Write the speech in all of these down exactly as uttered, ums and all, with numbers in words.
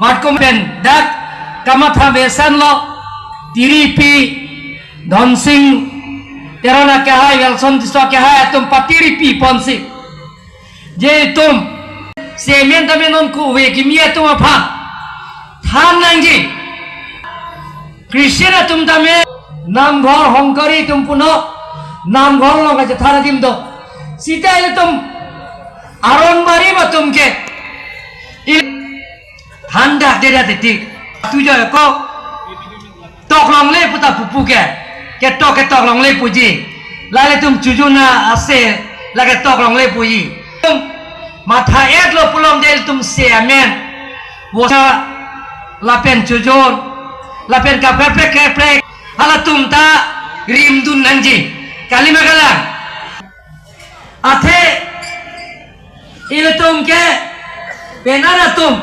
Matkum pen dak kamatha besan lo, tiripi, Dhonsing Teron akehai, Welson Tisso akehai atum patiripi ponsi. Je itum semen tame non kuve kimi atum aphan than nangji. Christian atum tame namghor hongkari atum puno namghor along kachethan adim do. Sita ilitum aron barim atum ke il handak deda titik. Tujo ko tok longle puta pupu ke. Ketok ketok longle puji. Lale tum chujuna ase lake tok longle puji. Tum matha et lo pulom del tum se amen. Vosa lapen chujun lapen kaprek kaprek halatum ta rimdun nangji. Kalima kalang. Athe ilitum ke penang atum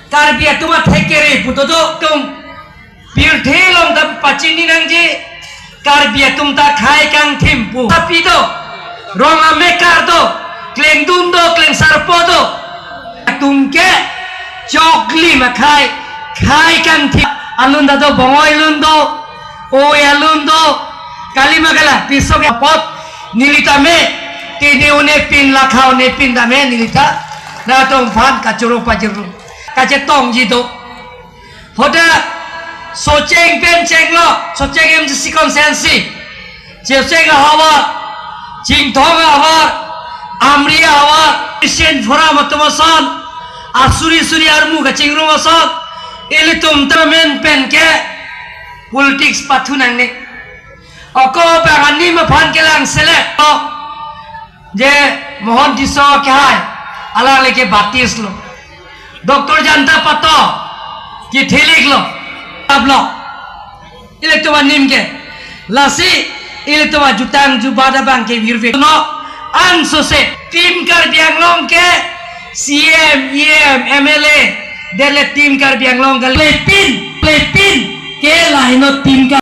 Karbi atum athe kere puto do tum pirthe along ta pachini nangji. Karbi atum ta khei kangthim pu. Tapi do, rong amekar do, klengdun do, klengsarpo do. Atum ke choklim akhei, khei kangthim. Alun ta do, bongoi lun do, oi alun do. Kalima kalang, piso ke apot, neli tame, tini une pin lakha une pin tame, neli ta, na tong phan kachoro pajero, kachetongji do. Hoda Socheng pen chenglo, Socheng M D C constituency. Checheng ahavar, Chinthong ahavar, Amri ahavar, Christian Forum atum ason, asuri suri armu kachingrum ason, ilitum ta amen pen ke politics pathu nangne. Ako bang anim aphan kelang selek. Je Mohon Tisso akehai, alang leke Baptist lo. Doctor Jayanta Pato, Catholic lo, ap lo. Ilitum anim ke. Lasi ilitum ajutang jubat abang ke virve no. Ansose Team Karbi Anglong ke C M, E M, M L A, dele Team Karbi Anglong ke lepin, lepin ke laino Team Karbi